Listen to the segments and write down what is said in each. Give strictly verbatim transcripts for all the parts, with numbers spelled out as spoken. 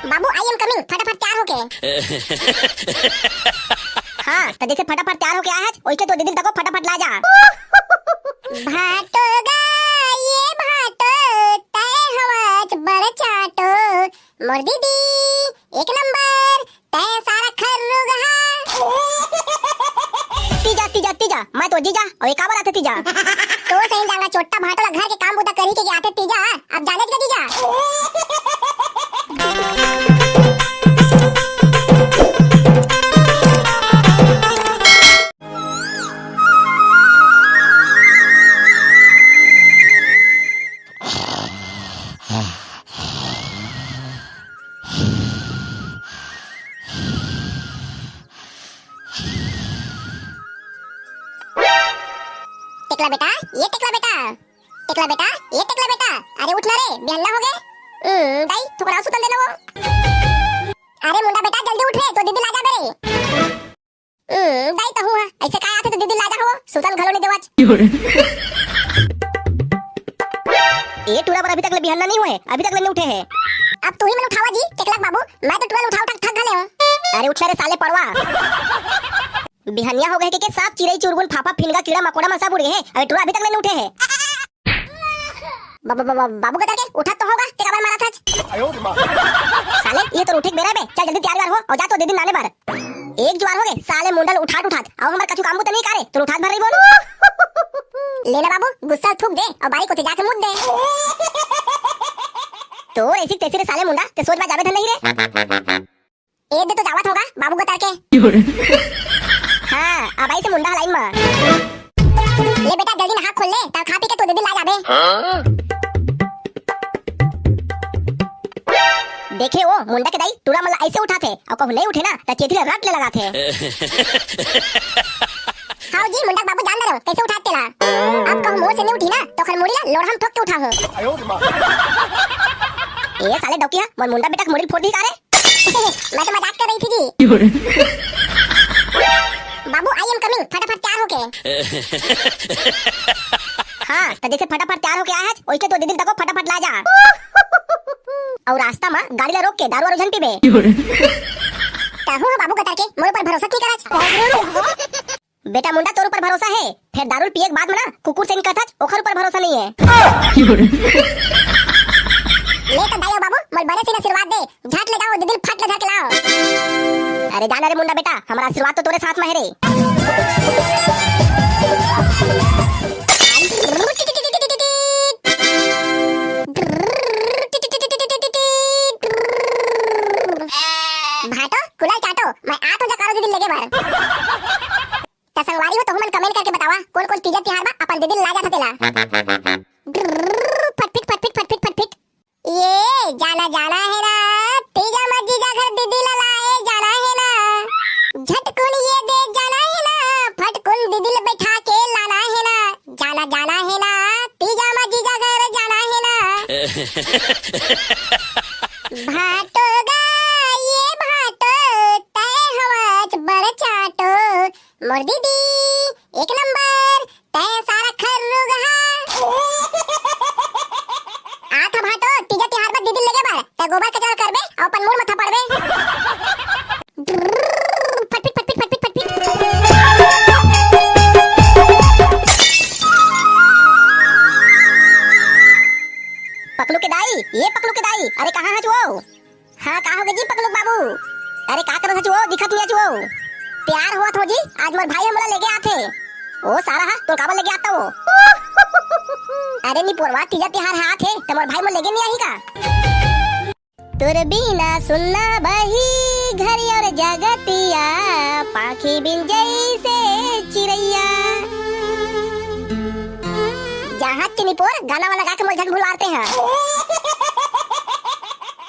बाबू, I am coming, फटाफट तैयार होके। हाँ, त जइसे फटाफट तैयार होके आए हच, ओइके तो दीदी तको फटाफट ला जा। भाटो गा, ये भाटो, तय हवच बड़ चाटो, मोर दीदी एक नंबर, तय सारा खर्रुगहा। तीजा, तीजा, तीजा, मैं तो जीजा, अउ ये काबर आथे तीजा? तो सही जांगा चोट्टा भाटो ला घर के काम बूता करी के आथे तीजा, अब जानेच गा जीजा। टेकला बेटा, ये टेकला बेटा, टेकला बेटा, ये टेकला बेटा, अरे उठ ना रे, बिहन्ना होगे। हम्म, दाई, थोकन अउ सुतन दे ना वो। अरे मुंडा बेटा, जल्दी उठ रे, तो दीदी ला जाबे रे। हम्म, दाई तहूँ हा, अइसे काय आथे तो दीदी ला जा हो, सुतन घलो नइ देवच। ए टूरा बर अभी तक ले बिहन्ना नइ होए, अभी तक ले नइ उठे हे। अब तुही मन उठावा जी, टेकला बाबू, मैं तो टूरा ल उठा उठा के थक घले हूँ। अरे उठ ना रे साले पड़वा। बिहनिया होगे के, के सब चिरई चुरगुन, फाफा फिनगा, कीड़ा मकोड़ा मन सब उड़ गे हे, अबे टूरा अभी तक ले नइ उठे हे। बा-, बा-, बा-, बा-, बाबू गतर के, उठत तो होगा, ते काबर मारत हच? साले, ये तो उठे के बेरा बे, चल जल्दी तैयार व्यार हो, अउ जा तो दीदी लाने बर। एक जुआर होगे, साले मुंडा ल उठात उठात, अउ हमर कछु काम बूता नइ करे, तो उठात भर रही बोल। ले ना बाबू, गुस्सा ल थूक दे, अउ बारी कोती जाके मुत दे। तोर ऐसी तैसी रे साले मुंडा, ते सोच बा जाबे धन नहीं रे। ए दे तो जावत होगा बाबू गतर के। हाँ, अब आई से मुंडा लाइन मा। ले बेटा, जल्दी नहा खोल ले, तब खा पी के तो दीदी ला जाबे। देखे वो मुंडा के दाई, टूरा मन ला ऐसे उठाथे, अउ कहूँ नहीं उठे ना, त चेथी ला रट ले लगाथे। हाँ जी, मुंडा बाबू जान दे रहो, कैसे उठाथे ला। अब कहूँ मोर से नहीं उठी ना, तो खन मुड़ी ला लोढ़ा म ठोक के उठाहूँ। ए साले डौकी हा, मोर मुंडा बेटा के मुड़ी ल फोड़ दी का रे? मैं तो मजाक कर रही थी जी। बाबू, I am coming, फटाफट तैयार होके। हाँ, त जैसे फटाफट तैयार होके आए हच, ओइके तो दीदी तको फटाफट ला जा। अउ रास्ता मा गाड़ी ला रोक के दारू वारू झन पीबे। तहूँ हा बाबू गतर के, मोर ऊपर भरोसा नइ करच। बेटा मुंडा, तोर ऊपर भरोसा हे, फेर दारू ल पिए के बाद म ना कुकुर सही करथच, ओखर ऊपर भरोसा नइ हे। ले तो दाई अउ बाबू, मोर बने से आशीर्वाद दे, झट ले जाओ, दीदी ल फट ले धर के लाओ। अरे जा ना रे मुंडा बेटा, हमर आशीर्वाद तो तोरे साथ म हे रे। भाटो, कुला ल चाटो, मैं आत हूँ जकारो दीदी ल लेगे बर। त संगवारी हो, तहू मन comment करके बतावा, कोन कोन तीजा तिहार मा अपन दीदी ल ला जाथा तेला। फटफिट, फटफिट, फटफिट, फटफिट। ये जाना, जाना हे ना, तीजा मा जीजा घर दीदी ला लाए जाना हे ना। झटकुन ये दे जाना हे ना, फटकुन दीदी ला बैठा के लाना हे ना। जाना, जाना हे ना, तीजा मा जीजा घर जाना हे ना। भाटो गा, ये भाटो, तय हवच बड़ चाटो, मोर दीदी एक नंबर, तय सारा खर्रुगहा। आथा भाटो, तीजा तिहार बर दीदी लेगे बर, तय गोबर कचरा करबे, अउ अपन मुड़ मथा पड़बे। फटफिट, फटफिट, फटफिट, फटफिट। पकलू के दाई, ये पकलू के दाई, अरे कहाँ हच वो? हाँ, का होगे जी पकलू बाबू? अरे का करत हच वो, दिखत नइ हच वो। तैयार होवत हूँ जी, आज मोर भाई ह मोला लेगे आथे। ओ सारा हा, तोला काबर लेगे आत हे वो? अरे निपोरवा, तीजा तिहार ह आथे, त मोर भाई मोला लेगे नइ आही का? तोर बिना सुन्ना बही घर अउ जगतिया, पाखी बिन जइसे चिरैया। जाहत के निपोर, गाना वाना गा के मोला झन भुलवा देते हैं।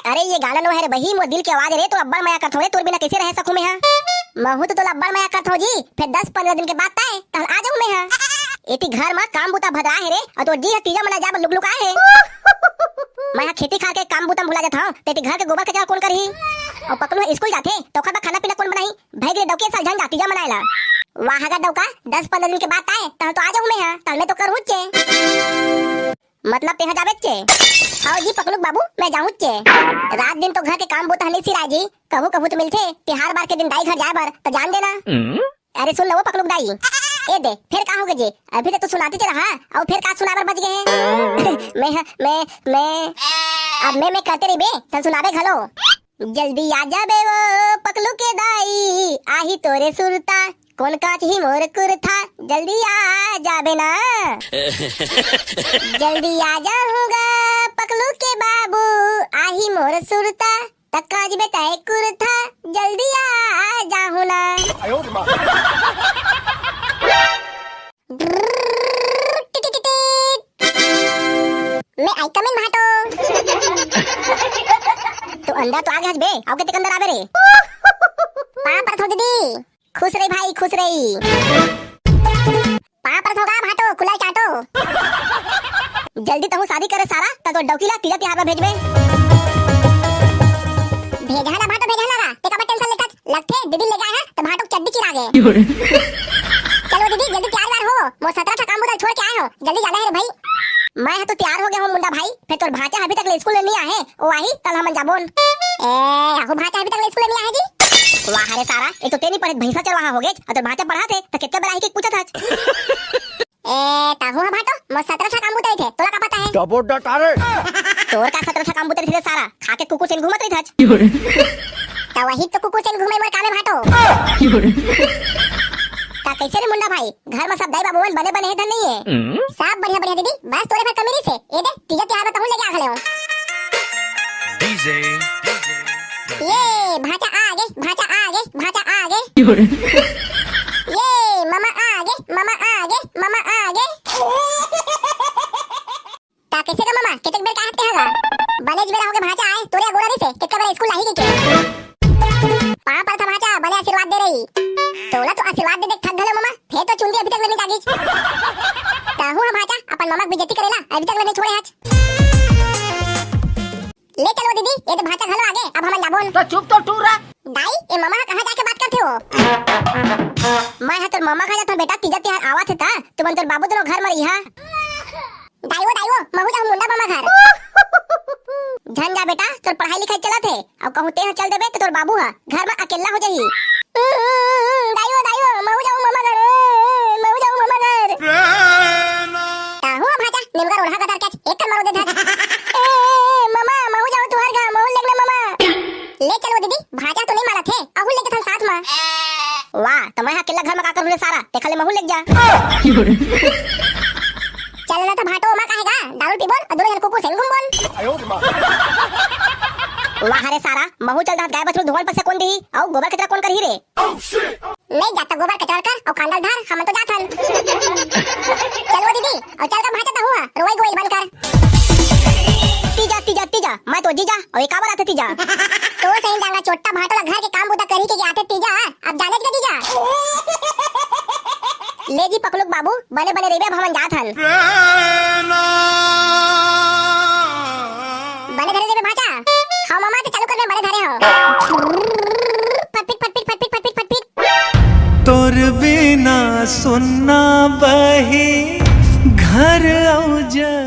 अरे ये गाना नो हे रे बही, मोर दिल के आवाज रे, तो अब्बड़ मया करथों रे, तोर बिना कैसे रह सकूं मैं हा? महू तो तोला अब्बड़ मया करथों जी, फेर दस पंद्रह दिन के बाद तय, तहन आ जाऊं मैं हा। एती घर मा काम बूता भदरा हे रे, अउ तोर जी ह तीजा मनाए जाए बर लुकलुकाए हे। मैं हा खेती खार के काम बूता म भुला जाथों, तेती घर के गोबर कचरा कोन करही? अउ पकलू ह स्कूल जाथे, त ओखर बर खाना पीना कोन बनाही? भई गे डौकी, साल झन जा तीजा मनाए ला। वाह गा डौका, दस पंद्रह दिन के बाद आए, तहन तो आ जाऊं मैं हा, तहन मैं तो करहूं चे। मतलब तेहा जाबेच के? हव जी पकलू के बाबू, मैं जाहूंच के। रात दिन तो घर के काम बूता ह नइ सिराय जी, कभू कभू तो मिलथे, तिहार बार के दिन दाई घर जाय बर, त जान देना। अरे सुन ना वो पकलू के दाई, ए दे, फेर का होगे जी? अभी तो तू सुनातेच रहा, अउ फेर का सुनाय बर बच गे हे? मैं ह, मैं, मैं, अब मैं, मैं करते रहिबे, त सुनाबे घलो। जल्दी आ जाबे वो पकलू के दाई, आही तोरे सुरता, कोन कांच ही मोर कुरथा, जल्दी आ जाबे ना। जल्दी आ जाहूं गा पकलू के बाबू, आही मोर सुरता, त कांच बेटा ए कुरथा, जल्दी आ जाहूं ना। टिक, टिक, टिक। मैं आई कमिन भाटो। तू अंदर तो आ गे हस बे, अउ कतेक अंदर आबे रे। पाँव परत हंव दीदी। खुश रही भाई, खुश रही। पाँव परत हंव गा भाटो, कुला चाटो। जल्दी तहूं शादी करे सारा, त तोर डौकी ला तीजा तिहार बर भेजबे। भेजहूं ना भाटो, भेजहूं ना गा, ते काबर tension लेथस? लगथे दीदी ले गे हे, त भाटो के चड्डी चिरा गे। चलो दीदी, जल्दी तियार वार हो, मोर सतरा ठा काम बूता छोड़ के आय हंव, जल्दी जाना हे रे भाई। मैं ह तो तियार हो गे हंव मुंडा भाई, फेर तोर भांचा ह अभी तक ले स्कूल ले नइ आय हे, ओ आही, तब हमन जाबोन। ए, आहू भांचा ह अभी तक ले स्कूल ले नइ आय हे जी? वाह रे सारा, एक तो तें नइ पढ़े भैंसा चरवाहा हो गेच, अउ तोर भांचा पढ़त हे, त कतका बेर आही के पूछत हस। ए, तहूं ह भाटो, मोर सतरा ठा काम बूता रहिथे, तोला का पता हे? डबो डटारे। तोर का सतरा ठा काम बूता रहिथे सारा, खा के कुकुर सही घूमत रहिथच। त वही तो कुकुर सही घूमे मोर काम हे भाटो। त कइसे रे मुंडा भाई, घर म सब दाई बाबू मन बने बने हे धन नइ हे? सब बढ़िया बढ़िया दीदी, बस तोरे भर कमी रहिसे, ए दे, तीजा तिहार म तहूं ले गे आ घलो। DJ, ये भांचा आ गे, भांचा आ गे, भांचा आ गे। ये ममा आ गे, ममा आ गे, ममा आ गे। त कइसे गा ममा, कतेक बेर काहत हे गा? बनेच बेरा होगे भांचा आय, तोरे अगोरा रहिसे, कतका बेरा स्कूल आही कहिके। पाँव परत हंव भांचा, बने आशीर्वाद दे रही। तोला तो आशीर्वाद दे दे थक घलो ममा, फेर तो चुंदी अभी तक ले नइ दागिस। तहूं ह भांचा, अपन ममा के बेइज्जती करे ला, अभी तक ले नइ छोड़े हच। ले चलो दीदी, ए दे भांचा घलो आ गे, अब हमन जाबोन। त चुप तो टूरा। दाई, ए ममा ह कहां जाके बात करथे वो? मैं ह तोर ममा कहां जाथंव बेटा, तीजा तिहार आवत हे त, तुमन तोर बाबू दूनों घर म रहिहा। दाई वो, दाई वो, महूं जाहूं मुंडा ममा घर। झन जा बेटा, तोर पढ़ाई लिखाई चलत हे, अउ कहूं तें ह चल देबे त तोर बाबू ह घर म अकेल्ला हो जाही। हम्म, दाई वो, दाई वो, महूं जाहूं ममा घर, ए, महूं जाहूं ममा घर। तहूं ह भांचा, निमगर ओढ़ा कतर के एक कन मारो दे धर। ए, ममा, महूं जाहूं तुंहर घर, महूं लेगना ममा। ले चलो दीदी, भांचा तो नइ मानत हे, अहूं लेग जाथन साथ म। वाह, त मैं ह अकेल्ला घर म का करहूं रे सारा, तेखर ले महूं लेग जा। चल ना त भाटो, ओमा काहे गा, दारू पीबोन, अउ दूनों झन कुकुर सही घूमबोन। वाह रे सारा, महूं चल दाहूं गाय बछरू धोवन पसे कोन दिही, अउ गोबर कचरा कोन करही रे? नइ जा त गोबर कचरा कर, अउ कांदा ल धर, हमन तो जाथन। चल वो दीदी, अउ चल गा भांचा तहूं ह, रोवई गोवई बंद कर। तीजा, तीजा, तीजा, मैं तो जीजा, अउ ए काबर आथे तीजा? तो सही डांगा चोट्टा भांटो ला घर के काम बूता करही के आथे तीजा, अब जानेच गा जीजा। ले जी पकलू के बाबू, बने बने रहिबे, अब हमन जात हन। बने धरे रहिबे भांचा। हाँ ममा, ते चालू कर, मैं बने धरे हंव। फटफिट, फटफिट, फटफिट, फटफिट, फटफिट। तोर बिना सुन्ना बही घर अउ जग।